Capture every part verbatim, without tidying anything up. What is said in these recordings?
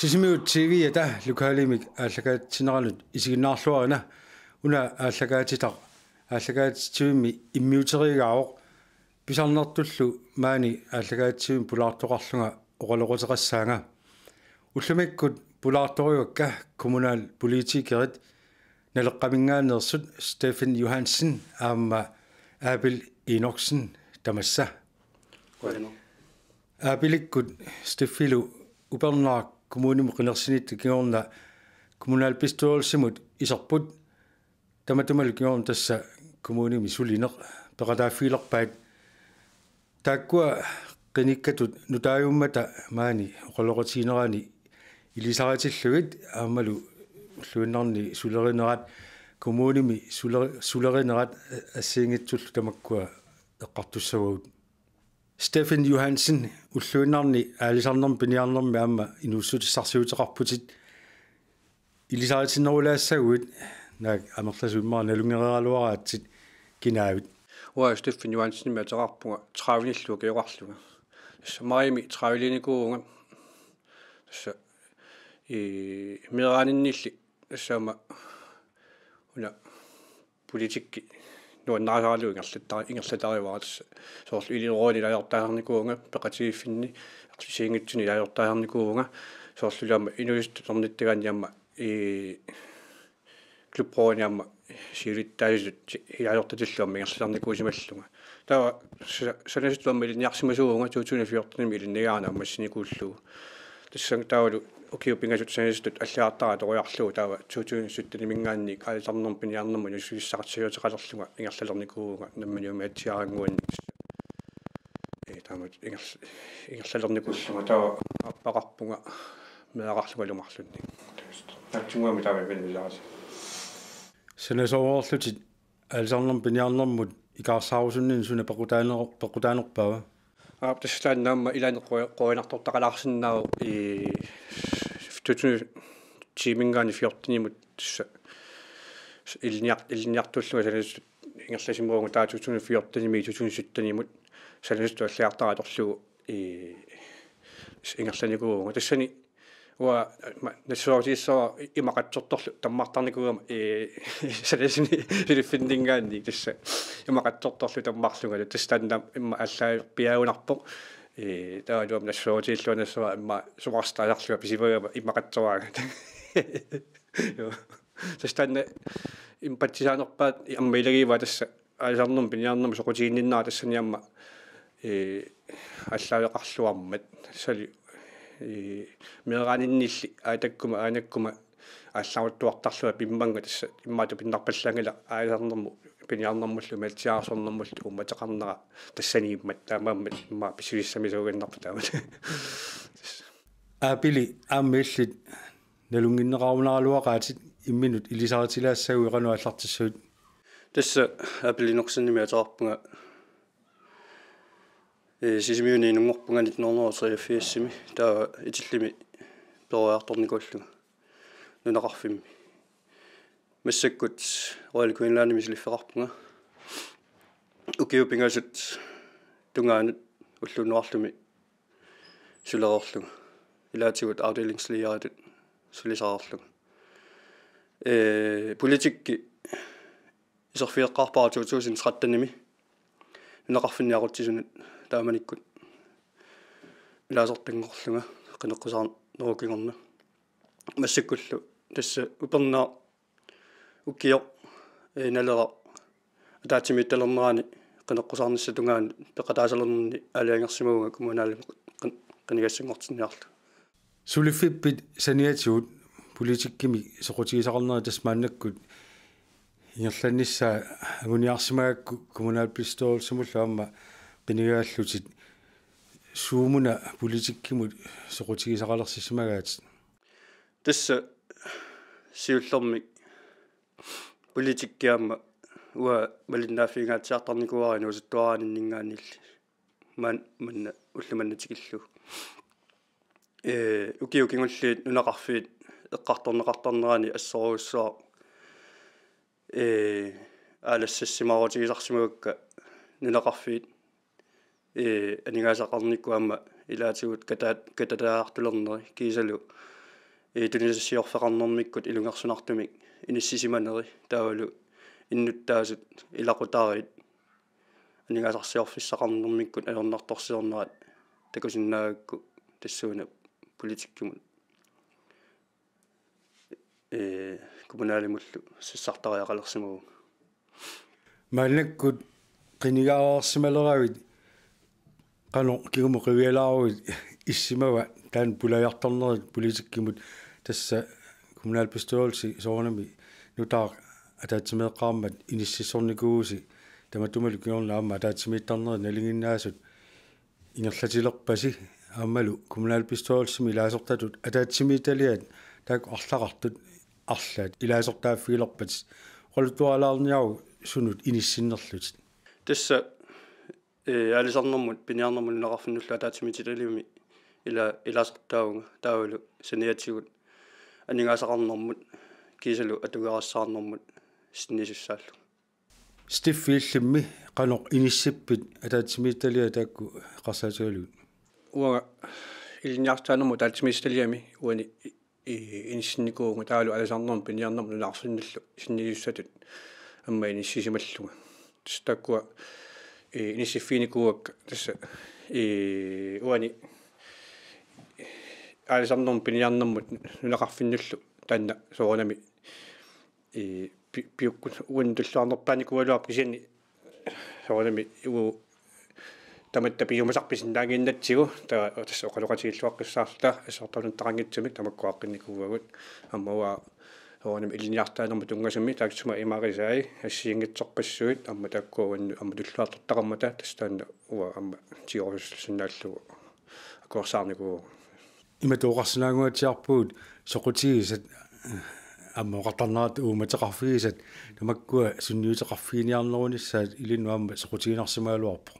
Sisimiut T V-ata lokalimik aallakaatitsineranut isiginnaarluarina. Una aallakaatitaq aallakaatitsivimmi immiuteriigaavoq, pisarnertullu maani aallakaatitsivimmi pulaartoqarlunga oqaloqateqassaanga. Ullumikkut pulaartorivakka kommunalpolitikerit Naleqqaminngaanneersut Steffen Johansen aamma Abel Enoksen, tamassa. Qujanaq. Abelikkut Steffilu upernaaq kommunimut qinersinitta kingorna kommunalbestyrelsimut iserput, tamatumalu kingorna tassa kommunimi sulineq peqataaffigilerpaat. Taakkua qinikkatut nutaajummata maani oqaloqatiginerani ilisaritillugit aammalu ulluinnarni sulerinerat, kommunimi suleri-, sulerinerat assigiinngitsullu tamakkua eqqartussavagut. Steffen Johansen, ulluinnarni aalisarnermi piniarnermi aamma inuussutissarsiuteqarputit, ilisaritinnerulaassaguit, naak amerlasuut immaqa nalunngereeraluaraatsit, kinaavit? Uanga Steffen Johansenimik ateqarpunga, tredivenillu ukioqarlunga. Tassa maajimi trediveliinikuuvunga. Tassa i meeraaninnilli tassa aamma una politikki nuannarisaralugu ingerlatta-, ingerlatarivara. Tassa soorlu Ilulissani ilaasortaasarnikuuvunga, peqatigiiffinni, assigiinngitsuni ilaasortaasarnikuuvunga, soorlu aamma inuusuttut atornittagaanni aamma i klubrådini aamma siulittaasutut ilaasortatillu aamma ingerlasarnikuusimallunga. Taava sa-, sanasutut aamma ilinniarsimasuuvunga, to tusind fjortenimi ilinniagaara naammassinikuullugu. Tassa taavalu ukiut pingasut sanasutut allagartagaq atoriarlugu, taava to tusind sytteniminngaanniit aalisarnermut piniarnermut inuussutissaqartitsissuteqalerlunga ingerlalernikuuvunga nammineq umiatsiaannguanni. Ee, taamatut inger-, ingerlalernikuullunga, taava aappaqarpunga meeraqarlungalu marlunnik. Taatsunnguamik taama ilinniarisi. Sanasooreerlutit aalisarnermut piniarnermut ikaarsaarusunninni suna peqqutaaner-, peqqutaanerpaava? Aap, tassa taanna aamma ilaanni qu-, qujanartortaqalaarsinnaavoq i to tusind ti-minngaanniit fjortenimut tassa ilinniar-, ilinniartuullunga sanasutut ingerlasimavunga, taava to tusind fjortenimiit to tusind syttenimut sanasutut allagartagaq atorlugu i ingerlanikuuvunga. Tassani uanga ma-, nassuerutigisara imaqatsortorlu tammartarnikuugama, ee, sanasuni suliffimminngaanniit tassa imaqatsortorlu tammarlungalu, tassa taanna immaqa aallaavipiaagunarpoq. Ee, taavalu aamma nassuerutigilluarnissara immaqa sumarsuartaasarlunga pisimagama imaqatsoraangat. Joo. Tassa taanna impatsisaanerpaat aamma ilagivaat tassa aalisarnermut piniarnermut soqutiginninnera tassani aamma, ee, aallaaveqarluarmat. Tassali, ee, meeraaninnilli aatakkuma aanakkuma aallaruttuartarlunga pimmanga tassa immaqa tupinnarpallaanngilaq aalisarnermut piniarnermullu umiatsiaararsuarnermullu uummateqarnera tassaniimmat, taamaammat immaqa pissusissamisuuginnarpoq taamatut. Aapili, aamma illit nalunnginneqarunaraluaqaatit, imminut ilisaritilaassagit, qanoq aallartissavit? Tassa Aapili Enoksenimik ateqarpunga, ee, Sisimiuni inunngorpunga nitten hundrede og treogfirsimi, taava Itillimi peroriartornikuullunga nunaqarfimmi. Massakkut Royal Greenlandimi suliffeqarpunga. Ukiut pingasut tungaanut ulloq unnuarlumi sulereerlunga. Ilaatigut afdelingslægeritut sulisareerlunga. Ee, politikki iserfigeqqaarpara to tusind trettenimi nunaqarfinni aqutsisunut, taamanikkut ilaasortanngorlunga qineqqusaarnerup kingorna. Massakkullu tassa upernaaq ukioq, ee, Naleraq ataatsimiititalernerani qineqqusaarnissap tungaanut peqataasalernerni aalajangersimavunga kommunalimut qin-, qinigassanngortinniarlugu. Suliffippit saniatigut politikkimik soqutigisaqarnerit, tassa maannakkut ingerlannissaa anguniarsimagakku kommunalbestyrelsimullu aamma qinigaallutit, suumuna politikkimut soqutigisaqalersisimagaatit? Tassa siullermik politikki aamma uanga malinnaaffiungaatsiartarnikuuara inuusuttuaraaninninngaanniilli. Maan-, manna ulloq manna tikillugu. Ee, ukiut kingulliit nunaqarfiit eqqartorneqartarnerani assorujussuaq, ee, aalassassimaarutigisarsimagakka nunaqarfiit, ee, aningaasaqarnikkut aamma ilaatigut kataat-, katataajartulernerit kiisalu Ee, tunisassiorfeqarnermikkut ilungersunartumik inissisimaneri taavalu innuttaasut ilaqutariit aningaasarsiorfissaqarnermikkut ajornartorsiornerat takusinnaagakku tassuuna politikkimut, ee, kommunalimullu sassartariaqalersimavunga. Maannakkut qinigaareersimaleravit qanoq kingumut qivialaaruit issimava taanna pulajartornerit politikkimut, tassa kommunalbestyrelsi soorunami nutaaq ataatsimeeqqaarmat inississornikuuvusi tamatumalu kingorna aamma ataatsimiittarnerit nalinginnaasut ingerlatilerpasi aammalu kommunalbestyrelsimi ilaasortatut ataatsimiititaliat taakku arlaqartut arlaat ilaasortaaffigilerpat oqaluttualaarniaruk sunut inissinnerlutit? Tassa, ee, aalisarnermut piniarnermut nunaqarfinnullu ataatsimiititaliami ila-, ilaasortaavunga taavalu saniatigut aningaasaqarnermut kiisalu atugarissaarnermut sinniisussaallugu. Stiffi, illimmi qanoq inissippit ataatsimiititaliat taakku eqqarsaatigalugit? Uanga ilinniartitaanermut ataatsimiititaliami uani i-, i-, inissinnikuuvunga taavalu aalisarnermut piniarnermut nunaqarfinnullu sinniisussatut aamma inissisimallunga. Tassa taakkua, i-, inissiffiginikuuakka tassa, i-, uani aalisarnermut piniarnermut nunaqarfinnullu taanna soorunami, i-, pi-, piukkut uannut tulluarnerpaanikuugaluarpoq kisianni soorunami uagut tamatta piumasarput sinnaannginnatsigu, taava tassa oqaloqatigilluaqqissaarluta assortuunneqanngitsumik tamakkuaqqinnikuuagut. Aamma uanga soorunami ilinniartitaanermut tunngasumik taassuma imarisai assigiinngitsorpassuit aamma taakkua uannut aamma tulluartortaqarmata tassa taanna uanga aamma tigusinnaallugu akuersaarnikuuvugut. Imatut oqarsinnaannguatsiarpugut soqutigisat, aamma oqartarnerattut uummateqarfigisat, tamakkua sunniuteqarfiginiarnerunissaat ilinnut aamma soqutiginarsimagaluarpoq.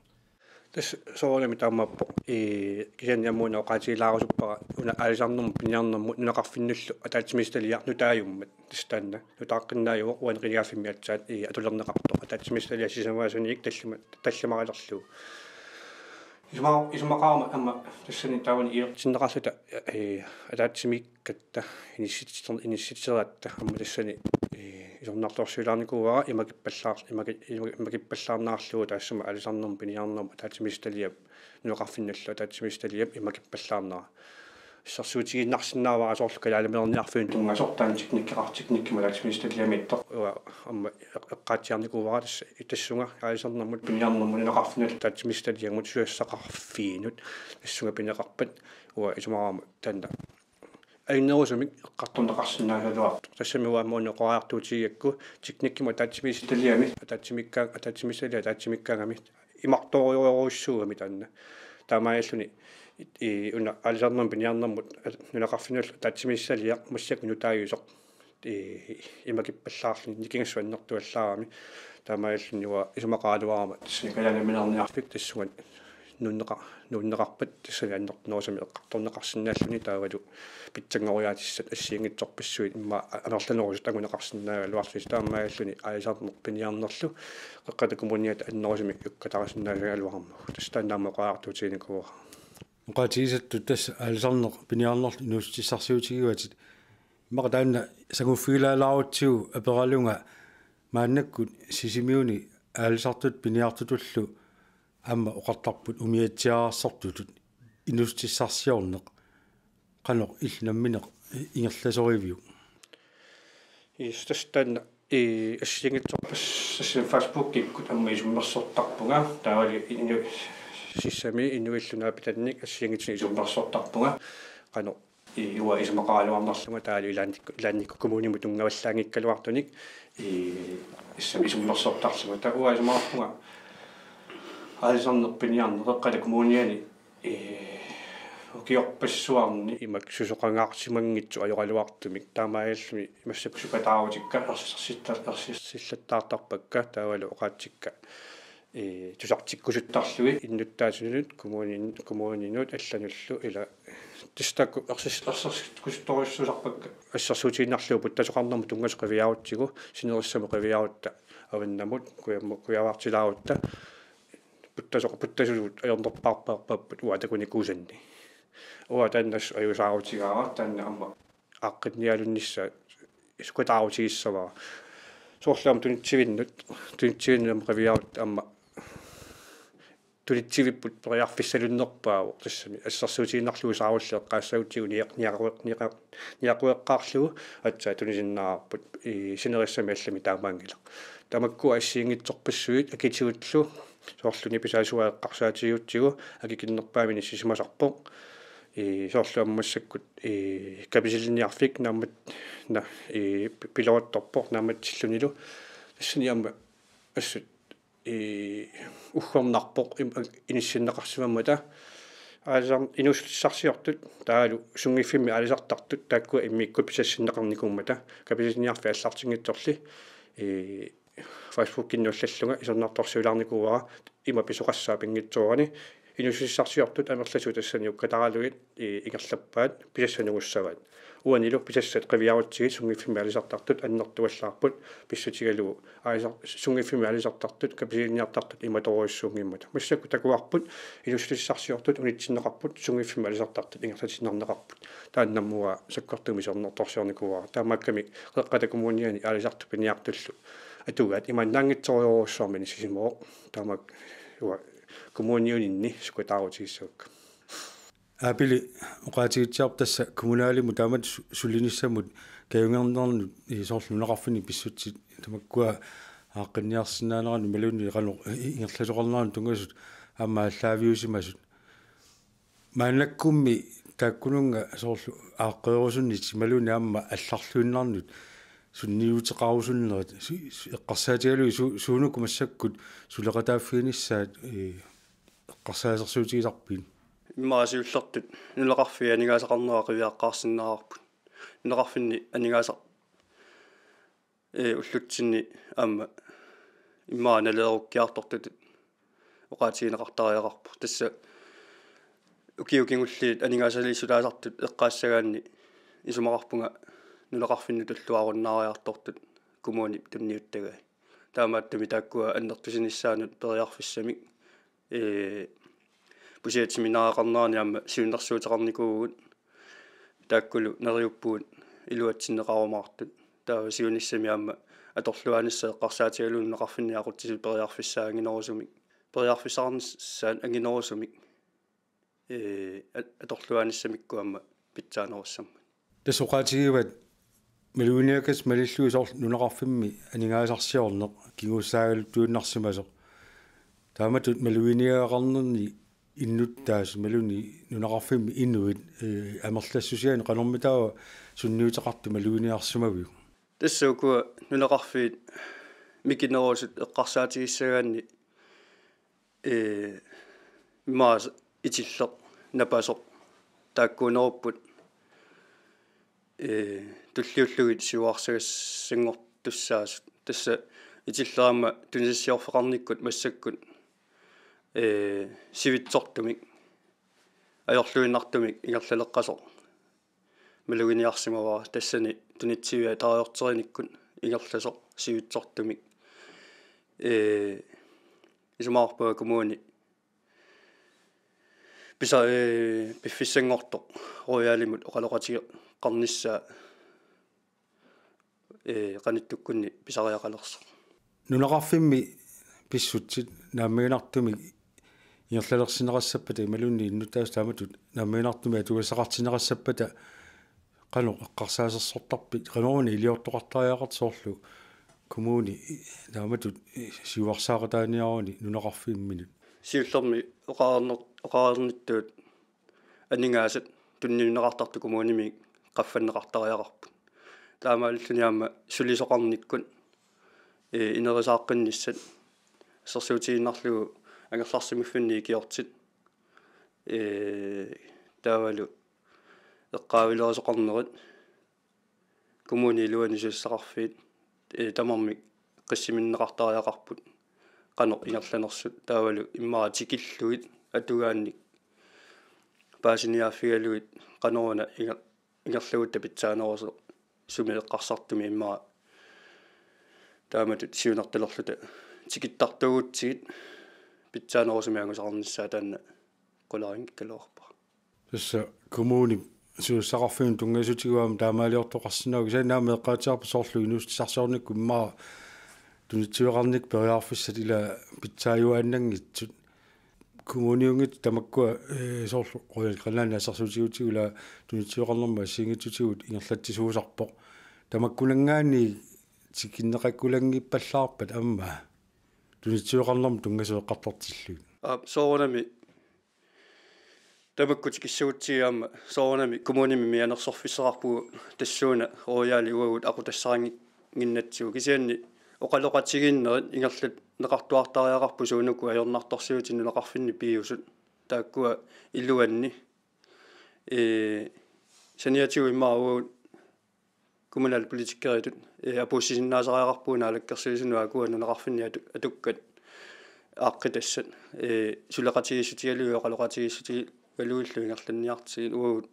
Tassa soorunami taamaappoq. Ee, kisianni aamma una oqaatigilaarusuppara una aalisarnermut piniarnermut nunaqarfinnullu ataatsimiititaliaq nutaajummat. Tassa taanna nutaaqqinnaavoq uani qinigaaffimmi aatsaat, ee, atulerneqartoq ataatsimiititaliap sisamaasuniit tallima-, tallimarilerlugu. Isuma-, isumaqarama aamma tassani taavani ilertinneqarluta, ee, ataatsimiikkatta inissitser-, inissitseratta aamma tassani, ee, isornartorsiulaarnikuuara imakippallaar-, imaki-, ima-, imakippallaarnerarlugu taassuma aalisarnermut piniarnermut ataatsimiititaliap nunaqarfinnullu ataatsimiititaliap imakippallaarnera. Assersuutigiinnarsinnaavara soorlu kalaaliminerniarfiup tunngasortaan teknikkeqar-, teknikkimut ataatsimiititaliamiittoq. Uanga aamma eq-, eqqaatsiarnikuuara tassa tassunga aalisarnermut piniarnermut nunaqarfinnullu ataatsimiititaliamut susassaqarfiinut tassunga pineqarpat uanga isumaqarama taanna ajunnerusumik eqqartorneqarsinnaagaluartoq. Tassami uanga aamma una oqariartuutigigakku teknikkimut ataatsimiititaliami ataatsimiikkaa-, ataatsimiititaliaq ataatsimiikkaangami imartorujorujussuugami taanna. Taamaalilluni i-, i-, una aalisarnermut piniarnermut at-, nunaqarfinnullu ataatsimiititaliaq massakkut nutaajusoq i-, imakippallaarluni nikingassut annertuallaarami. Taamaalilluni uanga isumaqaraluarama tassani kalaaliminerniarfik tassunga nuunneqa-, nuunneqarpat tassani annertunerusumik eqqartorneqarsinnaalluni taavalu pitsanngoriaatissat assigiinngitsorpassuit immaqa a-, amerlanerusut anguneqarsinnaagaluarlutik taamaalilluni aalisarneq piniarnerlu Qeqqata Kommuniata annerusumik ukkatarisinnaagaluarmagu. Tassa taanna aamma oqariartuutiginikuuara. Oqaatigisattut tassa aalisarneq piniarnerlu inuussutissarsiutigivatit. Immaqa taanna sanguffigilaalaarutsigu aperalunga maannakkut Sisimiuni aalisartutut piniartutullu aamma oqartarput umiatsiaararsortutut inuussutissarsiorneq qanoq illit nammineq ingerlasoriviuk? Iis, tassa taanna, ii, assigiinngitsorpassuit Facebookikkut aamma isummersortarpunga. Taavalu inu-, sissami inuillu naapitannik assigiinngitsunik isummersortarpunga. Qanoq, ii, uanga isumaqaraluarnerlunga taavalu ilaannikkut, ilaannikkut kommunimut tunngavallaanngikkaluartunik, ii, sissami isummersortarlunga. Taava uanga isumaqarpunga aalisarneq piniarneq Qeqqata Kommuniani, ee, ukiorpassuarni imak susoqangaarsimanngitsoq ajoraluartumik. Taamaalilluni massakkut sukataarutikka ersissitta-, ersissillattaartarpakka taavalu oqaatsikka, ee, tusartikkusuttarlugit innuttaasunut, kommunin-, kommuninut allanullu ila tassa taakku ersis-, ersissikkuttorujussuusarpakka. Assersuutigiinnarlugu puttasoqarnermut tunngasut qiviarutsigu sinerissamut qiviarutta avannamut kujammu-, kujavartilaarutta puttasoq-, puttasuut ajornerpaarpaarpaapput uanga takunikuusanni. Uanga taanna assut ajuusaarutigaara, taanna aamma aaqqinnialunnissaa sukataarutigissavara. Soorlu aamma tunitsivinnut, tunitsivinnut aamma qiviarutta aamma tunitsivipput periarfissalunnerpaavoq tassami assersuutigiinnarlugu saarulleq eqqaassagutsigu niaq-, niaque-, niaq-, niaqueqqaarlugu aatsaat tunisinnaarput i sinerissami allami taamaanngilaq. Tamakkua assigiinngitsorpassuit akitigullu soorlu nipisaasua eqqarsaatigigutsigu akikinnerpaamik inissisimasarpoq. I soorlu aamma massakkut i kapisiliniarfik naammat na i pi-, pilorittorpoq naammatsillunilu. Tassani aamma assut i uggornarpoq im-, inissinneqarsimammata. Aalisar-, inuussutissarsiortut taavalu sunngiffimmi aalisartartut taakkua immikkut pisassinneqarnikuummata kapisiliniarfik aallartinngitsorli i Facebookinni ullallunga isornartorsiulaarnikuuara ima pisoqassaaq pinngitsoorani. Inuussutissarsiortut amerlasuut tassani ukkataralugit i-, ingerlappaat, pisassanugussavaat. Uanilu pisassat qiviarutsigit sunngiffimmi aalisartartut annertuallaarput pissutigalugu aalisar-, sunngiffimmi aalisartartut kapisiliniartartut imatorujussuunngimmata. Massakkut takuarput inuussutissarsiortut unitsinneqarput sunngiffimmi aalisartartut ingerlatiinnarneqarput. Taanna aamma uanga sakkortuumik isornartorsiornikuuara. Taamaakkami Qeqqata Kommuniani aalisartut piniartullu atugaat imaannaanngitsorujorujussuarmik inissisimavoq. Taamaak uanga kommuniuninni sukataarutigissavakka. Aapili, oqaatigitsiarput tassa kommunalimut taamatut su-, sulinissamut kajungernernut i soorlu nunaqarfinni pissutsit tamakkua aaqqinniarsinnaaneranut imaluunniit qanoq i-, ingerlasoqarneranut tunngasut aamma aallaaviusimasut. Maannakkummi taakkununnga soorlu aaqqeerusunnit imaluunniit aamma allarluinnarnut sunniuteqarusunnerit su-, su-, eqqarsaatigalugit su-, suunuku massakkut suleqataaffiginissaat, ee, eqqarsaasersuutigisarpigit? Immaqa siullertut nunaqarfiit aningaasaqarnera qiviaqqaarsinnaavarput. Nunaqarfinni aningaasaq, ee, ullutsinni aamma immaqa naleerukkiartortutut oqaatigineqartariaqarpoq. Tassa ukiut kingulliit aningaasaliissutaasartut eqqaassagaanni isumaqarpunga nunaqarfinnut tulluarunnaariartortut kommunip tunniuttagai. Taamaattumik taakkua annertusinissaannut periarfissamik, ee, pusiat seminareqarnerani aamma siunnersuuteqarnikuuvugut, taakkulu neriuppugut iluatsinneqarumaartut. Taava siunissami aamma atorluaanissaq eqqarsaatigalugu nunaqarfinni aqutsisut periarfissaat anginerusumik, periarfissaqarnissaat anginerusumik, ee, at-, atorluaanissamikkut aamma pitsaanerussammat. Tassa oqaatigivat maluginiakkat malillugit soorlu nunaqarfimmi aningaasarsiorneq kinguussaagaluttuinnarsimasoq. Taamatut maluginiagaqarnerni innuttaasut imaluunniit nunaqarfimmi inuit, ee, amerlassusianik qanormitaava sunniuteqartut maluginiarsimaviuk? Tassa ukua nunaqarfiit mikinerusut eqqarsaatigissagaanni, ee, immaqa Itilleq, Napasoq taakkuunerupput, ee, tulliullugit siuarsagassanngortussaasut. Tassa Itilleq aamma tunisassiorfeqarnikkut massakkut, ee, sivitsortumik ajorluinnartumik ingerlaleqqasoq maluginiarsimavara, tassani tunitsiviat taartorterinikkut ingerlasoq sivitsortumik. Ee, isumaqarpunga kommuni pisa-, ee, piffissanngortoq Royalimut oqaloqatigeqqaarnissaa, ee, qanittukkunni pisariaqalersoq. Nunaqarfimmi pissutsit naammaginartumik ingerlalersinneqassappata imaluunniit innuttaasut taamatut naammaginartumik atugassaqartinneqassappata qanoq eqqarsaasersortarpit, qanoruna iliortoqartariaqartoq soorlu kommuni taamatut siuarsaaqataaniaruni nunaqarfimminut? Siullermik oqareerner-, oqareernittut aningaasat tunniunneqartartut kommunimi qaffanneqartariaqarput. Taamaalilluni aamma sulisoqarnikkut, ee, inerisaaqqinnissaat assersuutigiinnarlugu angerlarsimaffinni ikiortit, ee, taavalu eqqaavilerisoqarnerit, kommunip iluani susassaqarfiit, ee, tamarmik qissiminneqartariaqarput qanoq ingerlanersut, taavalu immaqa tikillugit atugaannik paasiniaaffigalugit qanoruna inger-, ingerlagutta pitsaanerusoq sumi eqqarsartumi immaqa taamatut siunertalerluta tikittartuugutsigit pitsaanerusumik angusaqarnissaa taanna qularinngikkaluarpara. Tassa kommunip susassaqarfimmut tunngasutigut aamma taamaaliortoqarsinnaavoq, kisianni aamma eqqaatsiarput soorlu inuussutissarsiornikkut immaqa tunitsiveqarnikkut periarfissat ila pitsaajuaannanngitsut. Kommuniunngitsut tamakkua, eh, soorlu Royal Greenlandip assersuutigutigut ila tunitsiveqarnermut assigiinngitsutigut ingerlatsisuusarpoq. Tamakkunanngaanniit tikinneqakkulanngiippallaarpat aamma tunitsiveqarnermut tunngasut eqqartortillugit? Aap, soorunami tamakku tikissagutsigit aamma soorunami kommunimi mianersorfissaqarpugut tassuuna Royali uagut aqutassarinnginnatsigu, kisianni oqaloqatigiinnerit ingerlanneqartuartariaqarput suunuku ajornartorsiutit nunaqarfinni piviusut, taakkua iluanni, ee, saniatigut immaqa uagut kommunalpolitikeritut, ee, apuussisinnaasariaqarpugut naalakkersuisunut aakkua nunaqarfinni atu-, atukkat aaqqitassat, ee, suleqatigiissutigalugit oqaloqatigiissutigalugillu ingerlanniartigit uagut,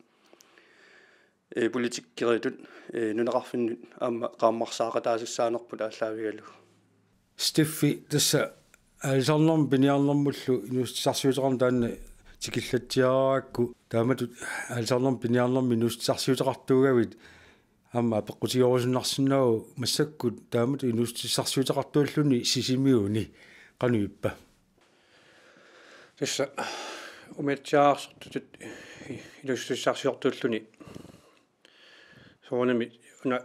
ee, politikeritut, ee, nunaqarfinnut aamma qaammarsaaqataasussaanerput aallaavigalugu. Steffi, tassa aalisarnermut piniarnermullu inuussutissarsiuteqarneq taanna tikillatsiaraakku, taamatut aalisarnermut piniarnermut inuussutissarsiuteqartuugavit aamma apeqqutigerusunnarsinnaavoq, massakkut taamatut inuussutissarsiuteqartuulluni Sisimiuni qanoq ippa? Tassa umiatsiaarsortutut inuussutissarsiortuulluni soorunami una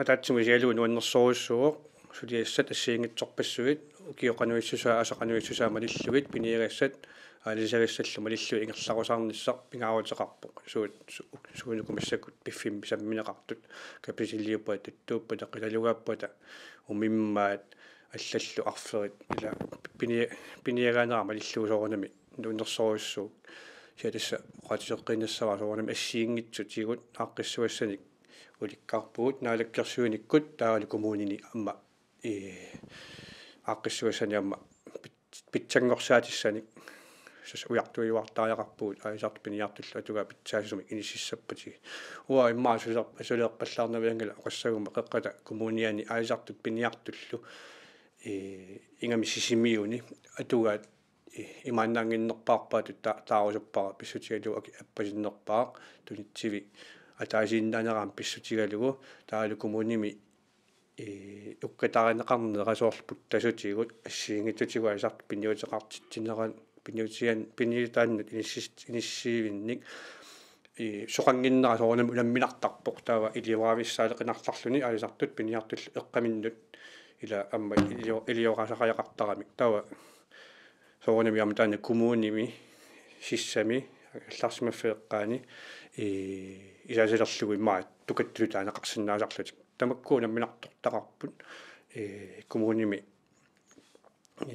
ataatsimut isigalugu nuannersorujussuuvoq, suliassat assigiinngitsorpassuit, ukioqanuissusaa, asaqanuissusaa malillugit, piniagassat aalisagassallu malillugit ingerlarusaarnissaq pingaaruteqarpoq. Suut, su-, suunuku massakkut piffimmi sammineqartut, kapitaliuppata, tuttuuppata, qilalugaappata, umimmaat, allallu arferit, ila pini-, piniagaanera malillugu soorunami nuannersorujussuuvoq. Kisianni tassa oqaatigeqqiinnassavara soorunami assigiinngitsutigut aaqqissugassanik ulikkaarpugut naalakkersuinikkut taavalu kommunini aamma, ee, aaqqissugassanik aamma pit-, pitsanngorsaatissaanik. Tassa ujartuiuartariaqarpugut aalisartut piniartullu atugaat pitsaasumik inississappatigit. Uanga immaqa suleer-, suleerpallaarnavianngilaq oqassaguma Qeqqata Kommuniani aalisartut piniartullu, ee, ingammik Sisimiuni atugaat, ee, imaannaannginnerpaarpaatut ta-, taarusuppara pissutigalugu aki-, appasinnerpaaq tunitsivi ataasiinnaanera aamma pissutigalugu, taavalu kommunimi, ee, ukkatarineqarnera soorlu puttasutigut assigiinngitsutigut aalisartut piniuteqartitsineran-, piniutian-, piniutaannut inissis-, inissiivinnik, ee, soqannginnera soorunami unamminartarpoq, taava iliuuseqavissaaleqinartarluni aalisartut piniartullu eqqaminnut ila aamma ilio-, ilioraasariaqartaramik. Taava soorunami aamma taanna kommunimi sissami allarsimaffeeqqaani, ee, isaasilerlugu immaqa tukattulut taaneqarsinnaasarlutik. Tamakku unamminartortaqarput, ee, kommunimi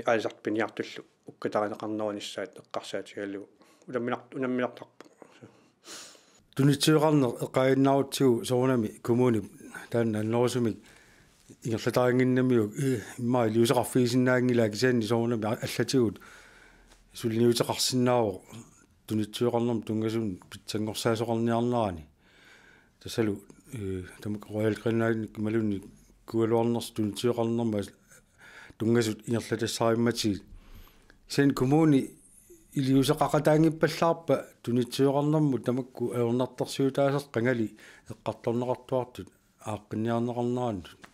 aalisartut piniartullu ukkatarineqarnerunissaat eqqarsaatigalugu. Unamminar-, unamminartarpoq. Tunitsiveqarneq eqqaaginnaarutsigu soorunami kommunip taanna annerusumik ingerlatarinnginnamiuk, i-, immaqa iliuuseqarfigisinnaanngilaa, kisianni soorunami a-, allatigut suliniuteqarsinnaavoq tunitsiveqarnermut tunngasunut pitsanngorsaasoqarniarnerani. Tassalu, ee, tamakku Royal Greenlandip imaluunniit Kuugaluarnersut tunitsiveqarnermut tunngasut ingerlatassarimmatigit. Kisianni kommuni iliuuseqaqataanngippallaarpa tunitsiveqarnermut tamakku ajornartorsiutaasatit qangali eqqartorneqartuartut aaqqinniarneqarnerannut?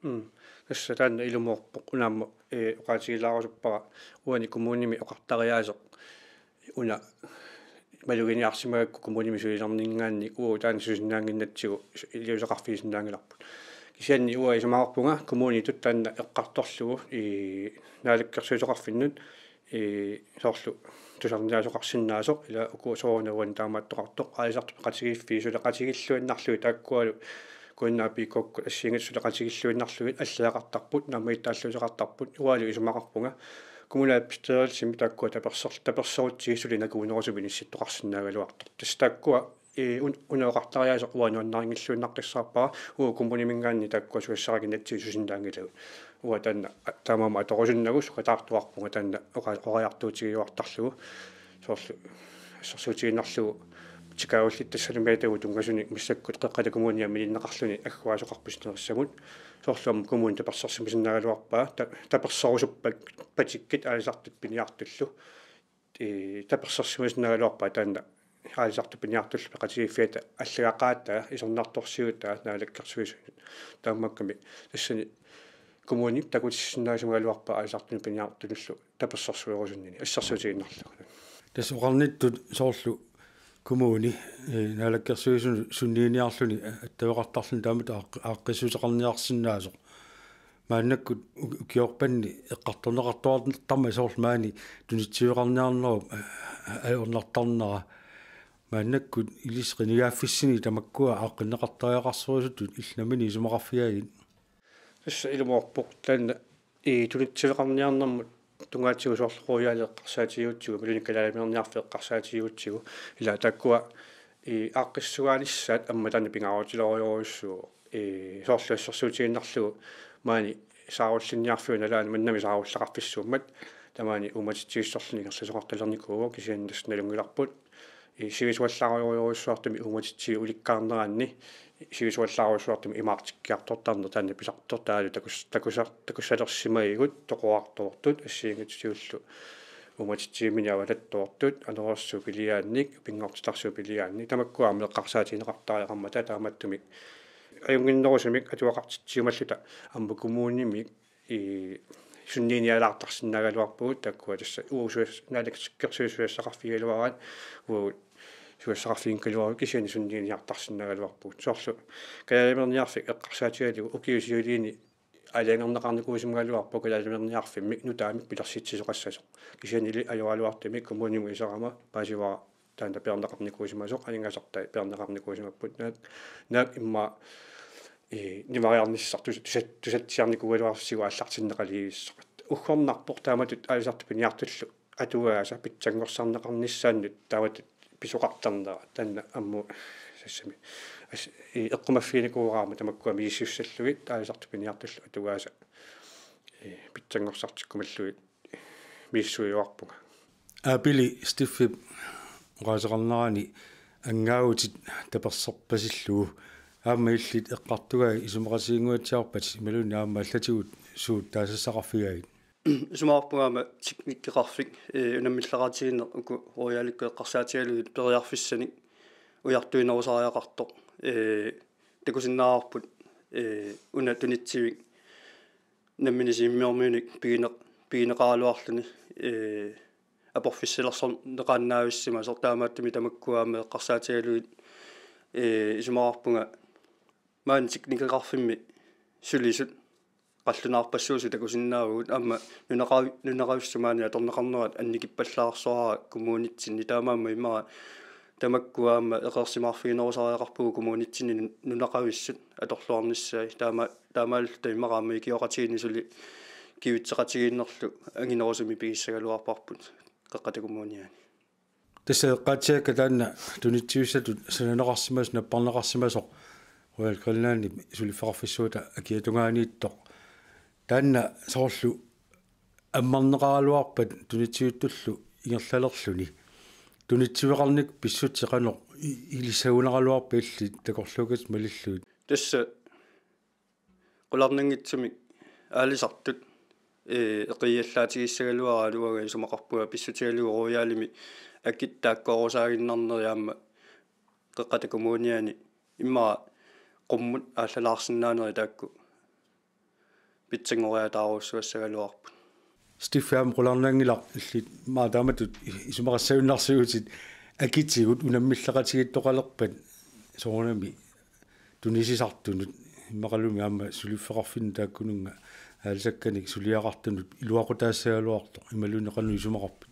Mm. Tassa taanna ilumoorpoq, una aamma, ee, oqaatigilaarusuppara uani kommunimi oqartariaaseq una maluginiarsimagakku kommunimi sulilerninngaanniit uagut taanna susinnaannginnatsigu su-, iliuuseqarfigisinnaanngilarput. Kisianni uanga isumaqarpunga kommunitut taanna eqqartorlugu, ee, naalakkersuisoqarfinnut, ee, soorlu tusarniaasoqarsinnaasoq, ila uku soorunami uani taamaattoqartoq, aalisartut peqatigiiffiit suleqatigilluinnarlugit taakkualu K N A P K-kkut assigiinngitsut suleqatigilluinnarlugit allagartarput, naammagittaalliuuseqartarput, uangalu isumaqarpunga kommunalbestyrelsimi taakkua taperser-, tapersersuutigisut suli nakuunerusumik inissittoqarsinnaagaluartoq. Tassa taakkua, ee, un-, una oqartariaaseq uanga nuannarinngilluinnaqqissaarpara, uagut kommuniminngaanniit taakkua susassaqannginnatsigit susinnaanngilagut. Uanga taanna, a-, taamaammat atorusunnagu sukkataartuarpunga taanna oqa-, oqariartuutigiuartarlugu. Soorlu assersuutigiinnarlugu tikaagullit tassalu meetagut tunngasunik massakkut Qeqqata Kommunia mininneqarluni agguaasoqarpusinerissamut. Soorlu aamma kommuni tapersersimasinnaagaluarpaa, ta-, taperserusuppat-, patikkit aalisartut piniartullu. Ee, tapersersimasinnaagaluarpaa taanna aalisartut piniartullu peqatigiiffiata allagaqaataa isornartorsiutaa Naalakkersuisunut. Taamaakkami tassani kommunip takutissinnaasimagaluarpaa aalisartunut piniartunullu tapersersuerusunnini assersuutigiinnarlugu. Tassa oqarnittut soorlu kommuni, eh, Naalakkersuisunut sunniiniarluni attaveqartarluni taamatut aaqqi-, aaqqissuuteqarniarsinnaasoq. Maannakkut u-, ukiorpanni eqqartorneqartuartarmat soorlu maani tunitsiveqarniarnerup, eh, ajornartarnera. Maannakkut ilissi qinigaaffissani tamakkua aaqqinneqartariaqarsorusutut illit nammineq isumaqarfigaagit? Tassa ilumoorpoq taanna i tunitsiveqarniarnermut tungaatigut soorlu Royal eqqarsaatigigutsigu, imaluunniit Kalaaliminerniarfik eqqarsaatigigutsigu, ila taakkua i aaqqissugaanissat aamma taanna pingaarutilerujorujussuuvoq. I soorlu assersuutigiinnarlugu maani saarullinniarfiup nalaani mannami saarullaqarfissuummat tamaani uummatitsivissorluni ingerlasoqartalernikuuvoq, kisianni tassa nalunngilarput i sivisuallaarujorujussuartumik uummatitsivik ulikkaarneranni, sivisuallaarujussuartumik imaartikkiartortarneq taanna pisartoq taavalu takus-, takusa-, takussalersimagigut toqorartoortut assigiinngitsutigullu uummatitsivimminik avalattoortut, anorersuup piliaannik, pinngortitarsuup piliaannik, tamakkua aamma eqqarsaatigineqartariaqarmata taamaattumik ajunnginnerusumik atugaqartitsiumalluta aamma kommunimik i sunniinialaartarsinnaagaluarpugut, taakkua tassa uagut suas-, Naalakkersuisut susassaqarfigigaluaraat, uagut susassaqarfiginngikkaluaruit, kisianni sunniiniartarsinnaagaluarpugut. Soorlu Kalaaliminerniarfik eqqarsaatigalugu ukiut siuliini aalajangerneqarnikuusimagaluarpoq Kalaaliminerniarfimmik nutaamik pilersitsisoqassasoq. Kisiannili ajoraluartumik kommunimut iserama paasivara taanna peerneqarnikuusimasoq, aningaasartai peerneqarnikuusimapput, naak, naak immaqa i, nimariarnissaq tus-, tusat-, tusatsiarnikuugaluarsigu aallartinneqalersoq. Uggornarpoq taamatut aalisartut piniartullu atugaasa pitsanngorsarneqarnissaannut taamatut pisoqartarnera, taanna ammut tassami as-, i, eqqumaffiginikuuara aamma tamakkua misissussallugit aalisartut piniartullu atugaasa, i, pitsanngorsartikkumallugit misissuiuarpunga. Aapili Stephip oqaaseqarnerani anngaavutit taperserpasillugu, aamma illit eqqartugai isumaqatiginnguatsiarpat imaluunniit aamma allatigut suut taasassaqarfigaagit? Isumaqarpunga aamma teknikkeqarfik, ee, unammilleqaatigiinneq uku Royalikkut eqqarsaatigalugit periarfissanik ujartuinerusariaqartoq, ee, takusinnaavarput, ee, una tunitsivik nammineq Sisimiormiunik pigineq-, pigineqaraluarluni, ee, aporfissalersorneqaannaavissimasoq, taamaattumik tamakkua aamma eqqarsaatigalugit, ee, isumaqarpunga maani teknikkeqarfimmi sulisut qallunaarpassuusut takusinnaavugut, aamma nunaqavi-, nunaqavissut maani atorneqarnerat annikippallaarsoraara kommunitsinni, taamaammat immaqa tamakkua aamma eqeersimaarfiginerusariaqarpugut kommunitsinni nun-, nunaqavissut atorluarnissaat, taama-, taamaalilluta immaqa aamma ikioqatigiinni suli kivitseqatigiinnerlu anginerusumik pigissagaluarparput Qeqqata Kommuniani. Tassa eqqaatsiakka taanna tunitsivissatut sananeqarsimasoq, napparneqarsimasoq Royal Greenlandip suliffeqarfissuata akiata tungaaniittoq. Taanna soorlu ammarneqaraluarpat tunitsivittullu ingerlalerluni. Tunitsiveqarnikkut pissutsit qanoq i-, ilissagunaraluarpat illit takorluukkatit malillugit? Tassa qularnanngitsumik aalisartut, ee, eqiallaatigissagalugit uanga isumaqarpunga pissutigalugu Royalimi akit taakkoorusaaginnarneri aamma Qeqqata Kommuniani immaqa qummut aallalaarsinnaaneri taakku pitsanngoriataarujussuassagaluarput. Steffi, aamma qularnanngilaq illit maani taamatut isumaqassagunarsiutit akitigut unammilleqatigiittoqalerpat soorunami tunisisartunut immaqalumi aamma suliffeqarfinnut taakkununnga aalisakkanik suliaqartunut iluaqutaassagaluartoq imaluunniit qanoq isumaqarpit?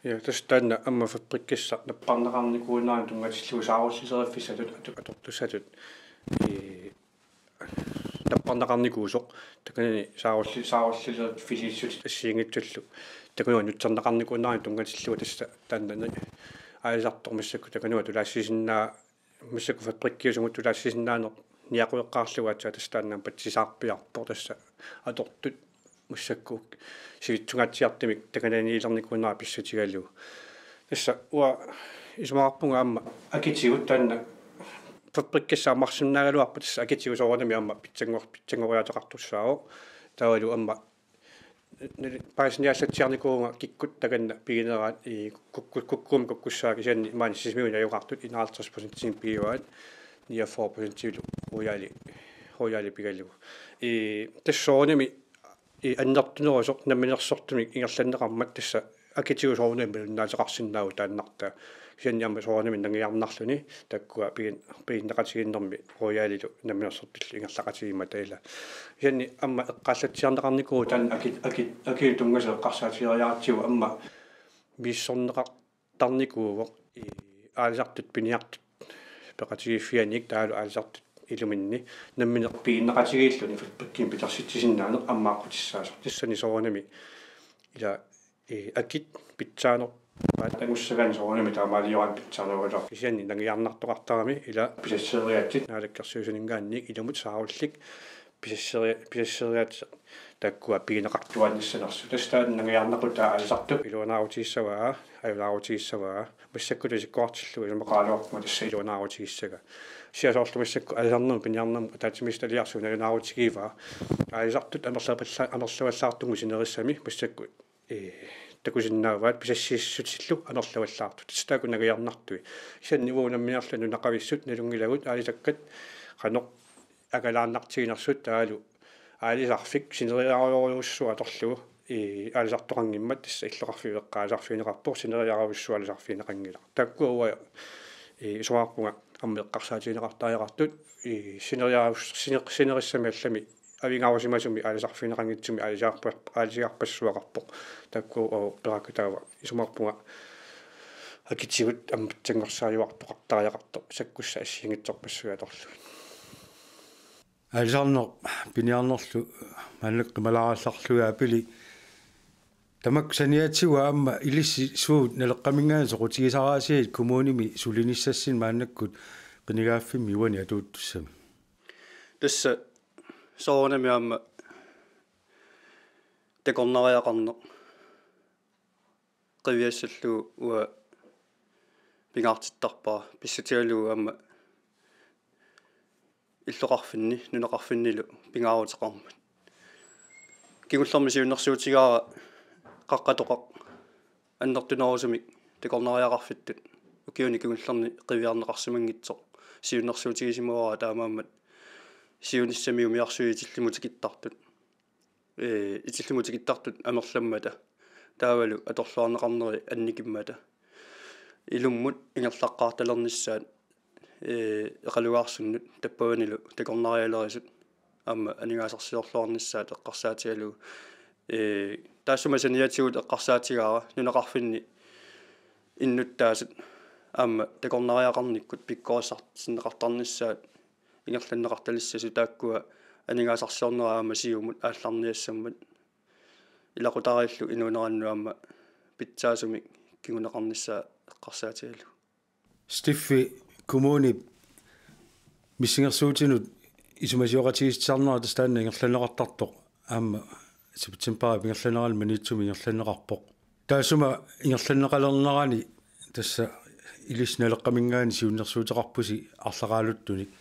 Ja, tassa taanna aamma fabrikkissaq napparneqarnikuunera tunngatillugu saarullilerfissatut atu-, atortussatut, ee, napparneqarnikuusoq, takanani saarulli-, saarullilerfisissutit assigiinngitsullu takununnga nutserneqarnikuunera tunngatillugu tassa taanna aalisartoq massakkut takununnga tulaassisinnaa-, massakkut fabrikkiusumut tulaassisinnaaneq niaqueqqaarlugu aatsaat tassa taanna patsisaarpiarpoq, tassa atortut massakkut sivitsungaatsiartumik takananiilernikuunera pissutigalugu. Tassa uanga isumaqarpunga aamma akitigut taanna fabrikkissaq ammarsinnaagaluarpat tassa akitigut soorunami aamma pitsanngor-, pitsanngoriaateqartussaavoq. Taavalu aamma Nali-, paasiniaallatsiarnikuuvunga kikkut takanna pigineraat, i, kukku-, kukkummik kukkussaat, kisianni maani Sisimiuni najugaqartut enoghalvtreds procentinik pigivaat, niogfyrre procentilu Royali, Royali pigalugu. I, tassa soorunami, i, annertunerusoq namminersortumik ingerlanneqarmat tassa akitigut soorunami malunnaateqarsinnaavoq taannartaa. Kisianni aamma soorunami nangiarnarluni takkua pigin-, piginneqatigiinnermi Royalilu namminersortillu ingerlaqatigiimmata ila. Kisianni aamma eqqaallatsiarneqarnikuuvoq taanna aki-, aki-, akiup tunngasut eqqarsaatigeriaratsigu aamma misissorneqartarnikuuvoq, i, aalisartut piniartut peqatigiiffianniit taavalu aalisartut iluminni nammineq piginneqatigiilluni fabrikkimi pilersitsisinnaaneq ammaaqqutissaasoq. Tassani soorunami ila, i, akit pitsaanerpaat angussagaanni soorunami taamaaliorami pitsaanerugaluarpoq. Kisianni nangiarnartoqartarami ila pisasseriaatsit naalakkersuisuninngaanniit ilumut saarullik pisasseri-, pisasseriaatsit taakkua pigineqartuaannissanersut. Tassa taanna nangiarnaqutaa aalisartup iluanaarutigissavaa, ajunaarutigissagaa. Massakkut isikkoqartillugu isumaqaraluarpunga tassa iluanaarutigissavaa. Kisianni soorlu massakkut aalisarnermut piniarnermut ataatsimiititaliarsuup nalunaarutigigaa. Aalisartut amerlapalla-, amerlavallaartugut sinerissami massakkut, ee, takusinnaavaat pisassiissutillu amerlavallaartut. Tassa taakku nangiarnartui. Kisianni uagut nammineerluni nunaqavissut nalunngilagut aalisakkat qanoq angalaannartiginersut taavalu aalisarfik sineriarujorujussuaq atorlugu, i, aalisartoqanngimmat tassa illoqarfiup eqqaasarfigineqarpoq, sineriarujussuaq aalisarfigineqanngilaq. Taakkua uanga, i, isumaqarpunga aamma eqqarsaatigineqartariaqartut, i, sineriarus-, siner-, sinerissami allami avingaarusimasumi aalisarfigineqanngitsumik aalisiarpa-, aalisiarpassuaqarpoq. Taakkua uagut peqataavoq, isumaqarpunga akitigut aamma pitsanngorsaajuartoqartariaqartoq sakkussat assigiinngitsorpassuit atorlugit. Aalisarneq piniarnerlu maannakkut qimalaarallarlugit apili. Tamakku saniatigut aamma ilissi suut Naleqqaminngaanniit soqutigisaraasiat kommunimi sulinissassinnik maannakkut qinigaaffimmi uani atuuttussami? Tassa soorunami aamma takornariaqarneq qiviassallugu uanga pingaartittarpara, pissutigalugu aamma illoqarfinni, nunaqarfinnilu pingaaruteqarmat. Kingullermi siunnersuutigaara Qaqqatoqaq annertunerusumik takornariaqarfittut ukiuni kingullerni qiviarneqarsimanngitsoq siunnersuutigisimavara, taamaammat siunissami umiarsuit itillimut tikittartut, ee, itillimut tikittartut amerlammata taavalu atorluarneqarneri annikimmata ilummut ingerlaqqaartalernissaat, ee, eqalugaarsunnut tappavanilu takornarialerisut aamma aningaasarsiorluarnissaat eqqarsaatigalugu, ee, taassuma saniatigut eqqarsaatigaara nunaqarfinni innuttaasut aamma takornariaqarnikkut pikkorissartinneqartarnissaat ingerlanneqartalissasut, taakkua aningaasarsiornerat aamma siumut aallarniassammat ilaqutariillu inuunerannut aamma pitsaasumik kinguneqarnissaa eqqarsaatigalugu. Stiffi, kommunip missingersuutinut isumasioqatigiissitsisarnera tassa taanna ingerlanneqartartoq aamma septembarip ingerlanerani Maniitsumi ingerlanneqarpoq. Taassuma ingerlanneqalernerani tassa ilissi Naleqqaminngaanniit siunnersuuteqarpusi arlaqaaluttunik.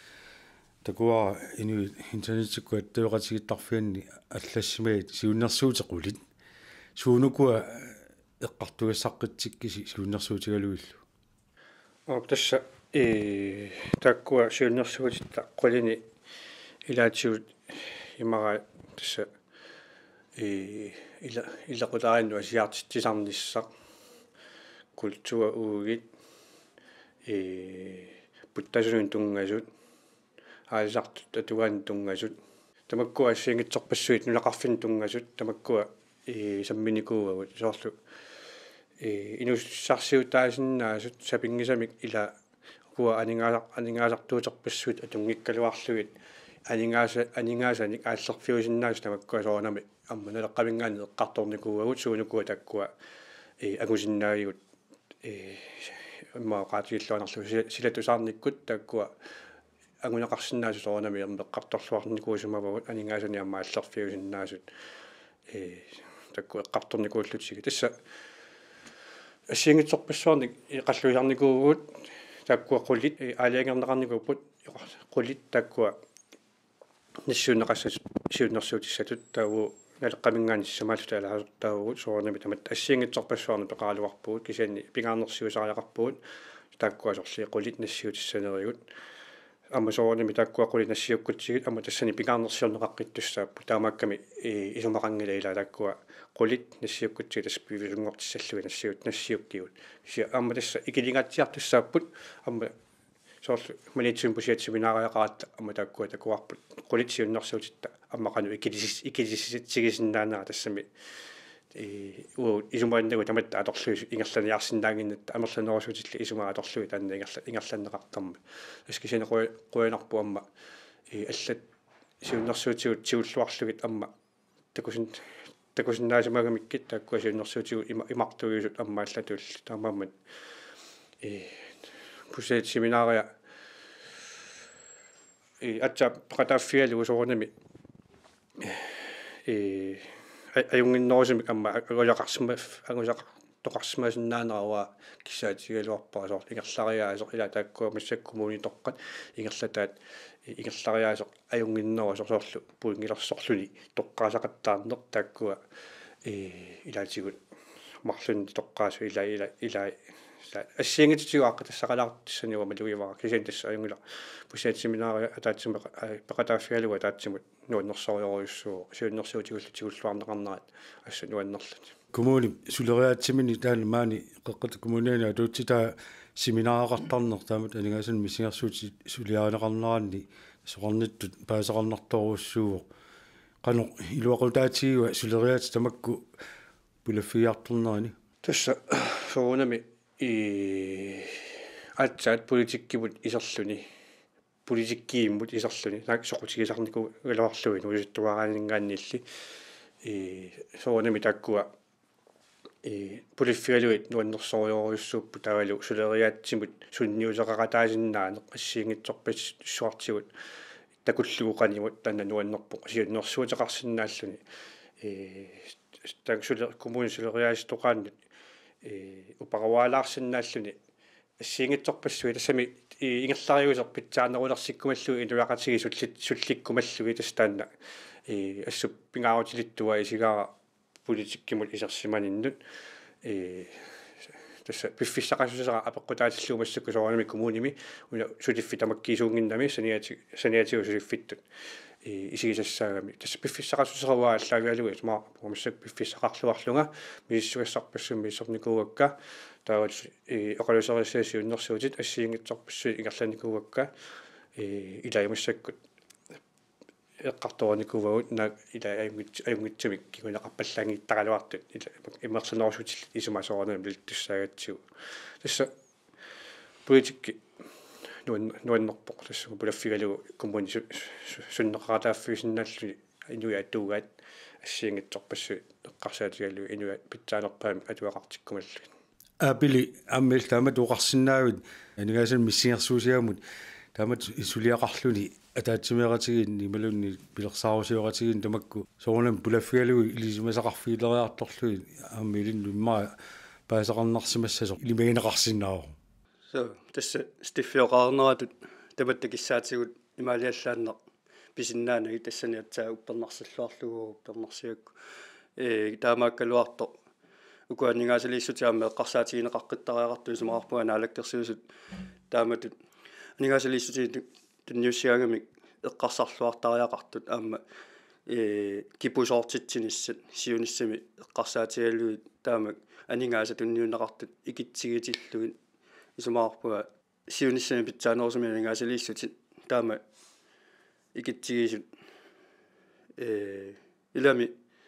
Takuara inuit internettikkut attaveqatigiittarfianni allassimagit siunnersuutit qulit. Suunukua eqqartugassaaqqitsikkisi siunnersuutigalugillu? Aap, tassa, ee, taakkua siunnersuutitta qulini ilaatigut imaraat tassa, ee, ila-, ilaqutariinnut asiartitsisarnissaq, kulturuugit, ee, puttasunut tunngasut, aalisartut atugaannut tunngasut. Tamakkua assigiinngitsorpassuit nunaqarfinnut tunngasut, tamakkua, ee, samminikuuagut. Soorlu, ee, inuussutissarsiutaasinnaasut sapinngisamik ila ukua aningaasar-, aningaasartuuterpassuit atunngikkaluarlugit aningaasa-, aningaasanik aallerfiusinnaasut tamakkua soorunami aamma Naleqqaminngaanniit eqqartornikuuagut suunukua taakkua, ee, angusinnaagigut, ee, immaqa oqaatigilluarnerlu si-, sila tusaarnikkut taakkua anguneqarsinnaasut soorunami aamma eqqartorluarnikuusimavagut aningaasanik aamma aallerfiusinnaasut, ee, taakkua eqqartornikuullutigit. Tassa assigiinngitsorpassuarnik qalluisarnikuuvugut, taakkua qulit, ee, aalajangerneqarnikuupput, qulit taakkua nassuineqassasut siunnersuutissatut taava Naleqqaminngaanniit sisamaalluta ilaasortaavugut, soorunami tamatta assigiinngitsorpassuarnik peqaraluarpugut, kisianni pingaarnersiusariaqarpugut taakkua sorliit qulit nassiutissanerigut. Aamma soorunami taakkua qulit nassiukkutsigit aamma tassani pingaarnersiorneqaqqittussaapput. Taamaakkami, ii, isumaqanngilaq ilaa taakkua qulit nassiukkutsigit tassa piviusunngortissallugit nassiut-, nassiukkigut. Kisianni aamma tassa ikiligaatsiartussaapput, aamma soorlu Maniitsumiit pusiat seminariaqaratta aamma taakkua takuarput qulit siunnersuutitta aamma qanoq ikilisis-, ikilisitsigisinnaanera tassami, ii, uagut isumaannagu tamatta atorlugit ingerlaniarsinnaannginnatta amerlanerusuutillit isumaat atorlugit taanna ingerla-, ingerlanneqartarmat. Tassa kisianni qu-, qujanarpoq aamma, ii, allat siunnersuutigut tigulluarlugit aamma takusin-, takusinnaasimagamikku taakkua siunnersuutigut ima-, imartuiusut aamma allatulli. Taamaammat, ii, pusiat seminaria, ii, aatsaat peqataaffigalugu soorunami, ii, a-, ajunnginnerusumik aamma angusaqarsima-, angusaqartoqarsimasinnaanera uanga kissaatigigaluarpara, soorlu ingerlariaaseq ilaa taakkua massakkut kommunitoqqat ingerlataat, ii, ingerlariaaseq ajunnginnerusoq soorlu puinngilersorluni toqqaasaqattaarneq taakkua, ii, ilaatigut marlunnik toqqaasut ilaa, ilaa, ilaa, ilaa assigiinngitsutigut aaqqitassaqalaartut tassani uanga malugivara, kisianni tassa ajunngilaq pusiat seminaria ataatsimut peqa-, aa, peqataaffigalugu ataatsimut nuannersorujorujussuuvoq siunnersuutigullu tigulluarneqarnerat assut nuannerlutik. Kommunip suleriaatsiminik taanna maani Qeqqata Kommuniani atuutsitaa seminariaqartarneq taamatut aningaasanik missingersuutit suliarineqarneranni soqarnittut paasisaqarnartorujussuuvoq. Qanoq iluaqutaatigiva suleriaatsit tamakku pulaffigiartornerani? Tassa soorunami, ii, aatsaat politikkimut iserluni, politikkiimmut iserluni, naak soqutigisarnikuugaluarlugit inuusuttuaraanninngaanniilli, ii, soorunami taakkua, ii, pulaffigalugit nuannersorujorujussuupput taavalu suleriaatsimut sunniuteqaqataasinnaaneq assigiinngitsorpassuartigut takullugu qanimut taanna nuannerpoq siunnersuuteqarsinnaalluni. Ii, taakku sule-, kommunip suleriaaseq toqaannut, ii, uparuaalaarsinnaalluni assigiinngitsorpassuit tassami, ii, ingerlariaaseq pitsaanerulersikkumallugu inuiaqatigiit sullit-, sullikkumallugit tassa taanna, ii, assut pingaarutilittua isigaara politikkimut isersimaninnut, ii, tassa piffissaqassusera apeqqutaatillugu massakkut soorunami kommunimi una suliffik tamakkiisuunnginnami saniati-, saniatigut suliffittut, ii, isigisassaagami. Tassa piffissaqassusera uanga aallaavigalugu isumaqarpunga massakkut piffissaqarluarlunga misissugassarpassuit misissornikuuakka, taava, ii, oqaluuserisassat siunnersuutit assigiinngitsorpassuit ingerlanikuuakka, ii, ilaa massakkut eqqartorinikuuagut naak ilaa ajunngits-, ajunngitsumik kinguneqarpallaanngittaraluartut ilaa amerlanerusuutillit isumaat soorunami nalittussaagatsigu. Tassa politikki nuan-, nuannerpoq tassa pulaffigalugu kommuni su-, su-, sunneqaqataaffigisinnaalluni inuiaat atugaat assigiinngitsorpassuit eqqarsaatigalugit inuiaat pitsaanerpaamik atugaqartikkumallugit. Aapili aamma illit taamatut oqarsinnaavit aningaasanik missingersuusigamut taamatut suliaqarluni ataatsimeeqatigiinni imaluunniit pilersaarusioqatigiinni tamakku soorunami pulaffigalugu ilisimasaqarfigileriartorlugit aamma ilinnut immaqa paasisaqarnarsimassasoq ilimagineqarsinnaavoq. Suu, tassa Steffioqarneratut tamatta kissaatigut imaaliallaannaq pisinnaanagit tassani aatsaat uppernarsilluarlugu uppernarsigakku. Ee, taamaakkaluartoq ukua aningaasaliissutit aamma eqqarsaatigineqaqqittariaqartut isumaqarpunga naalakkersuisut taamatut aningaasaliissutit tu-, tunniussigaangamik eqqarsarluartariaqartut aamma, ee, kipusoortitsinissat siunissami eqqarsaatigalugit taama aningaasat tunniunneqartut ikitsigitillugit isumaqarpunga siunissami pitsaanerusumik aningaasaliissutit taama ikitsigisut, ee, ilami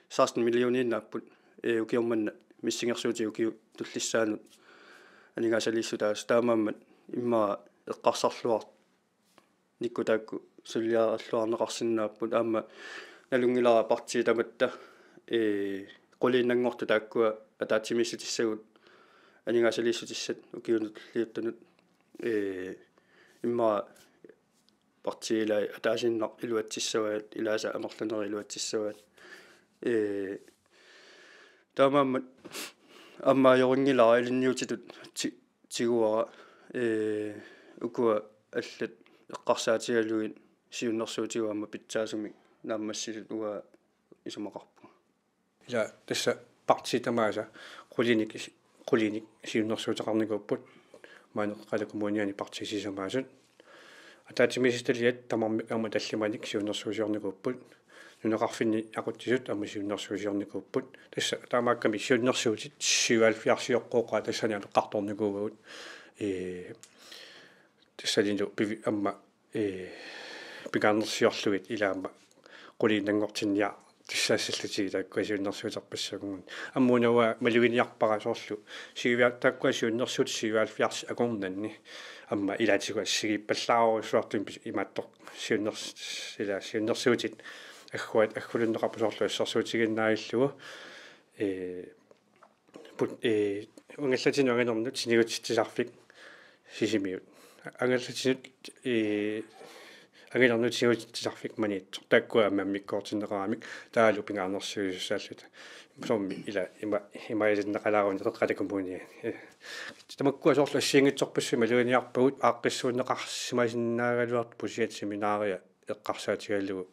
seksten millioniinnaapput, ee, ukioq manna missingersuutit ukiut tullissaannut aningaasaliissutaasut taamaammat immaqa eqqarsarluarnikkut taakku suliaralluarneqarsinnaapput aamma nalunngilara partiit tamatta, ee, quliinnanngortut taakkua ataatsimiissutissagut aningaasaliissutissat ukiunut tulliuttunut, ee, immaqa partiit ilaat ataasiinnaq iluatsissavaat, ilaasa amerlanerit iluatsissavaat. Ee, taamaammat aamma ajorinngilara ilinniutitut ti-, tiguara, ee, ukua allat eqqarsaatigalugit siunnersuutigut aamma pitsaasumik naammassisut uanga isumaqarpunga. Ila tassa partiit tamaasa qulinik, qulinik siunnersuuteqarnikuupput, maani Qaqata Kommuniani partiit sisamaasut. Ataatsimiititaliat tamarmik aamma tallimanik siunnersuusiornikuupput. Nunaqarfinni aqutsisut aamma siunnersuusiornikuupput. Tassa taamaakkami siunnersuutit syvoghalvfjerdsioqqooqaat tassani aamma eqqartornikuuagut. Ee, tassanilu pivi-, aamma, ee, pingaarnersiorlugit ila aamma quliinnanngortinniartussaassallutigit taakkua siunnersuuterpassuugut. Aamma una uanga maluginiarpara soorlu syvoghalvfjerds, taakkua siunnersuutit syvoghalvfjerds akornanni. Aamma ilaatigut assigiippallaarujussuartumik pis-, imaattoq siunners-, ila siunnersuutit agguat-, aggulunneqarput soorlu assersuutigiinnarlugu. Ee, put-, ee, angallatinut angalernut sinigutsitsisarfik Sisimiut. Angallatinut, ee, angalernut sinigutsitsisarfik Maniitsoq. Taakkua aamma immikkoortinneqaramik taavalu pingaarnersiusussaalluta. Soormi ila ima-, imaaliinnaqalaaruni Qeqqata Kommunia. Ee. Tamakkua soorlu assigiinngitsorpassuit maluginiarpagut aaqqissuunneqarsimasinnaagaluartoq pusiatsiminaaria eqqarsaatigalugu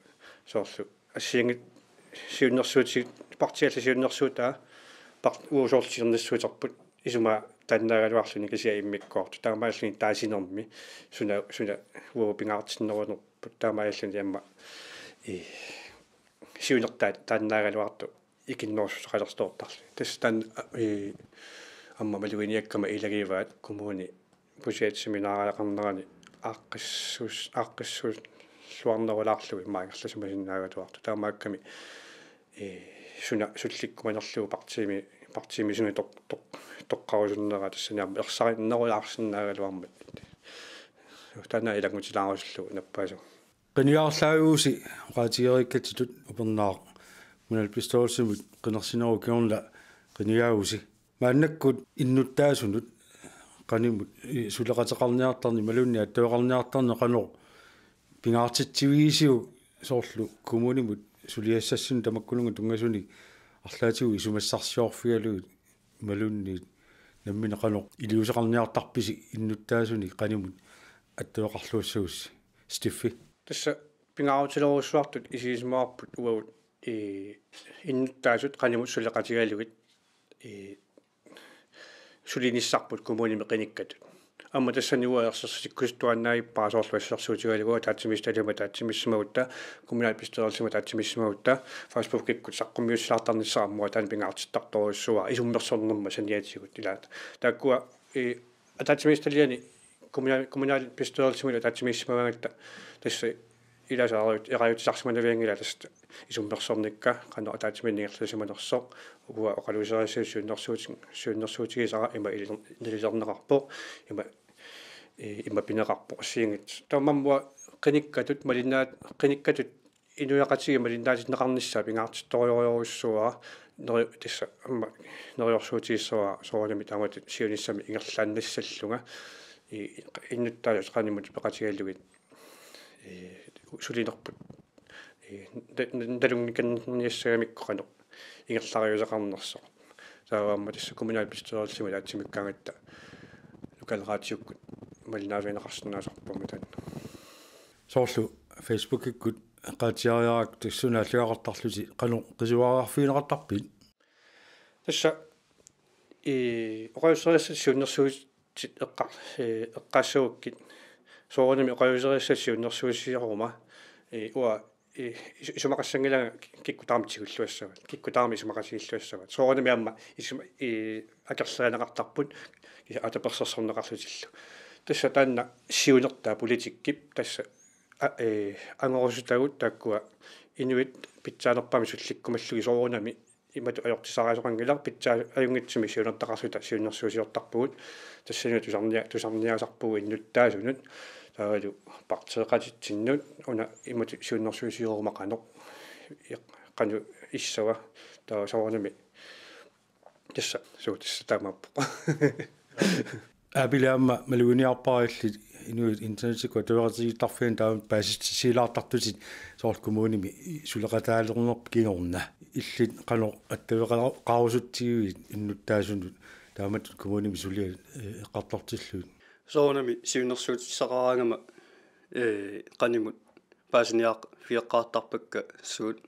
soorlu assigiinngit-, siunnersuuti-, partiit allat siunnersuutaa part-, uagut soorlu siunnersuuterput isumaa taannaagaluarluni kisianni immikkoortut. Taamaalilluni taasinermi suna, suna uagut pingaartinnerunerput taamaalilluni aamma, ee, siunertaat taannaagaluartoq ikinnerussuteqalersoortarluni. Tassa taanna, ee, aamma maluginiakkama ilagivaat kommuni pusiatsiminaareqarnerani aaqqissuus-, aaqqissuulluarnerulaarlugu immaqa ingerlasimasinnaagaluartoq. Taamaakkami, ee, suna sullikkumanerlugu partiimi, partiimi suna toq-, toq-, toqqarusunnera tassani aamma ersarinnerulaarsinnaagaluarmat. Taanna ilanngutilaarusuppoq nappaasoq. Qinigaarlaavusi oqaatigereerikkatsitut upernaaq kommunalbestyrelsimut qinersinerup kingorna qinigaavusi. Maannakkut innuttaasunut qanimut, ee, suleqateqarniartarneq imaluunniit attaveqarniartarneq qanoq pingaartitsivigisiuk soorlu kommunimut suliassassinnik tamakkununnga tunngasunik arlaatigut isumassarsiorfigalugit imaluunniit nammineq qanoq iliuuseqarniartarpisi innuttaasunik qanimut attaveqarluassagussi? Steffi. Tassa pingaarutilerujussuartut isigisimavarput uagut, ee, innuttaasut qanimut suleqatigalugit, ee, sulinissarput kommunimi qinikkatut. Aamma tassani uanga ersersitikkusuttuaannaagippara soorlu assersuutigalugu ataatsimiititaliamut ataatsimiissimagutta, kommunalbestyrelsimut ataatsimiissimagutta, Facebookikkut saqqummiussilaartarnissara aamma taanna pingaartittartorujussuuara isummersornerma saniatigut ilaat. Taakkua, ee, ataatsimiititaliani kommunal-, kommunalbestyrelsimut ataatsimiissimagaangatta tassa ilaasa erajut-, erajuttusarsimanavianngilaq tassa isummersornikka qanoq ataatsimiinneq ingerlasimanersoq, uanga oqaluuserisassat siunnersuut-, siunnersuutigisara ima iler-, nalilerneqarpoq, ima, ee, ima pineqarpoq assigiinngitsut. Taamaammat uanga qinikkatut malinnaat-, qinikkatut inuiaqatigiit malinnaatinneqarnissaat pingaartittorujorujussuuara neri-, tassa aamma neriorsuutigissavara soorunami taamatut siunissami ingerlaannassallunga, ee, innuttaasut qanimut peqatigalugit, ee, sulinerput, ee, na-, na-, nalunngikanniassagamikku qanoq ingerlariuseqarnersoq. Taava aamma tassa kommunalbestyrelsimut ataatsimiikkaangatta lokalradiokkut malinnaavigineqarsinnaasarput aamma taanna. Soorlu Facebookikkut eqqaatsiariarakku tassuuna aallagaqartarlusi qanoq qisuariarfigineqartarpit? Tassa, ee, oqaluuserisassat siunnersuutit eqqa-, ee, eqqaassagukkit soorunami oqaluuserisassat siunnersuusioruma, ee, uanga, ee, is-, isumaqassanngilanga ki-, kikkut taama tigulluassavat, kikkut taama isumaqatigilluassavat. Soorunami aamma isuma-, ee, akerlerineqartarput, ee, atapersersorneqarlutillu. Tassa taanna siunertaa politikkip tassa a-, ee, angorusutagut taakkua inuit pitsaanerpaamik sullikkumallugit soorunami imatut ajortisarisoqanngilaq, pitsaa-, ajunngitsumik siunertaqarluta siunnersuusiortarpugut, tassanilu tusarnia-, tusarniaasarpugut innuttaasunut, taavalu partiiqatitsinnut, una imatut siunnersuusioruma qanoq, iq-, qanoq issava, taava soorunami tassa, suu, tassa taamaappoq. Aapili aamma maluginiarpara illit inuit internetikkut attaveqatigiittarfianni taama paasissutissiilaartartutit soorlu kommunimi suleqataalernerpit kingorna. Illit qanoq attaveqarusutsigivit innuttaasunut taamatut kommunimi suliat, ee, eqqartortillugit? Soorunami siunnersuutissaqaraangama, ee, qanimut paasiniaq-, -figeqqaartarpakka suut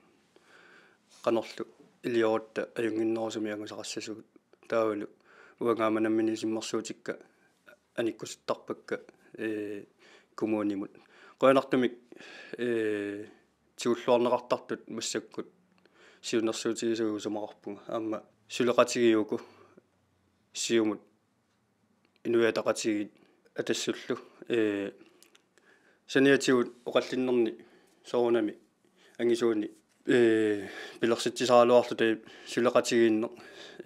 qanorlu iliorutta ajunnginnerusumik angusaqassasugut. Taavalu uanga aamma nammineq isummersuutikka anikkusuttarpakka, ee, kommunimut. Qujanartumik, ee, tigulluarneqartartut massakkut siunnersuutigisagut isumaqarpunga. Aamma suleqatigiuk uku Siumut Inuit Ataqatigiit Atassullu, ee, saniatigut oqallinnerni soorunami angisuuni, ee, pilersitsisaraluarluta suleqatigiinneq,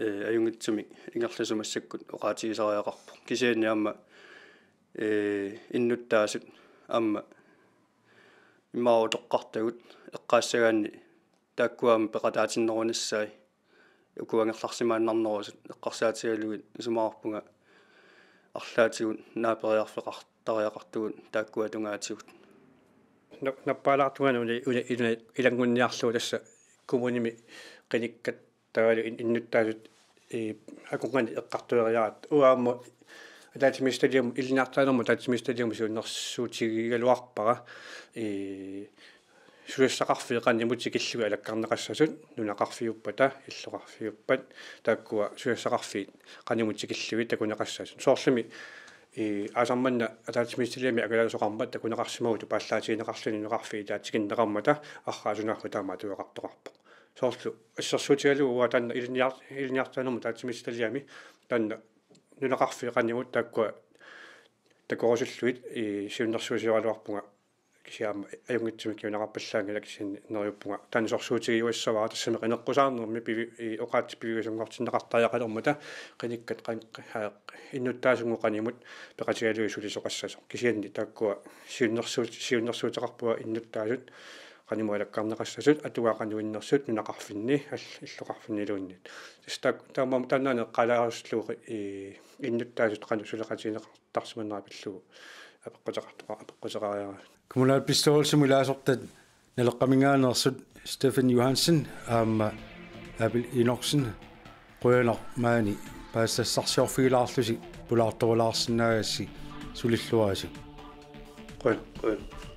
ee, ajunngitsumik ingerlasoq massakkut oqaatigisariaqarpoq. Kisianni aamma, ee, innuttaasut aamma immaqa utoqqartagut eqqaassagaanni taakkua aamma peqataatinnerunissaat uku angerlarsimaannarnerusut eqqarsaatigalugit isumaqarpunga arlaatigut naaperiarfeqartariaqartugut taakkua tungaatigut. Na-, nappaalaartunga una, una, una ilanngunniarlugu tassa kommunimi qinikkat taavalu in-, innuttaasut, ee, akornanni eqqartueriaraat. Uanga aamma ataatsimiititaliamut, ilinniartitaanermut ataatsimiititaliamut siunnersuutigigaluarpara, ee, susassaqarfiit qanimut tikillugit alakkarneqassasut, nunaqarfiuppata, illoqarfiuppat, taakkua susassaqarfiit qanimut tikillugit takuneqassasut. Soorlumi, ee, aasaq manna ataatsimiititaliami angalaasoqarmat takuneqarsimagutut paallaatigineqarluni nunaqarfiit ilaat tikinneqarmata arraa sunaaffa taama atugaqartoqarpoq. Soorlu assersuutigalugu uanga taanna ilinniar-, ilinniartitaanermut ataatsimiititaliami taanna nunaqarfiit qanimut taakkua takorusullugit, ee, siunnersuusioraluarpunga kisianni aamma ajunngitsumik kinguneqarpallaanngilaq kisianni neriuppunga taanna sorsuutigiuassavara tassami qineqqusaarnermi pivi-, ee, oqaatsit piviusunngortinneqartariaqalermata qinikkat qan-, aa, innuttaasunngooq qanimut peqatigalugit sulisoqassasoq. Kisianni taakkua siunnersuut-, siunnersuuteqarpunga innuttaasut qanimut alakkarneqassasut, atuagaq qanoq innersut nunaqarfinni, all-, illoqarfinniluunniit. Tassa taak-, taamaammat taannaana eqqaalaarusullugu, ee, innuttaasut qanoq suleqatigineqartarsimanerat pillugu apeqquteqartoqa-, apeqquteqariaraat. Kommunalbestyrelsimut ilaasortat Naleqqaminngaanneersut Steffen Johansen aamma Abel Enoksen, qujanaq maani paasissassarsiorfigilaarlusi pulaartorulaarsinnaagassi, sulilluarisi. Qujan-, qujan-.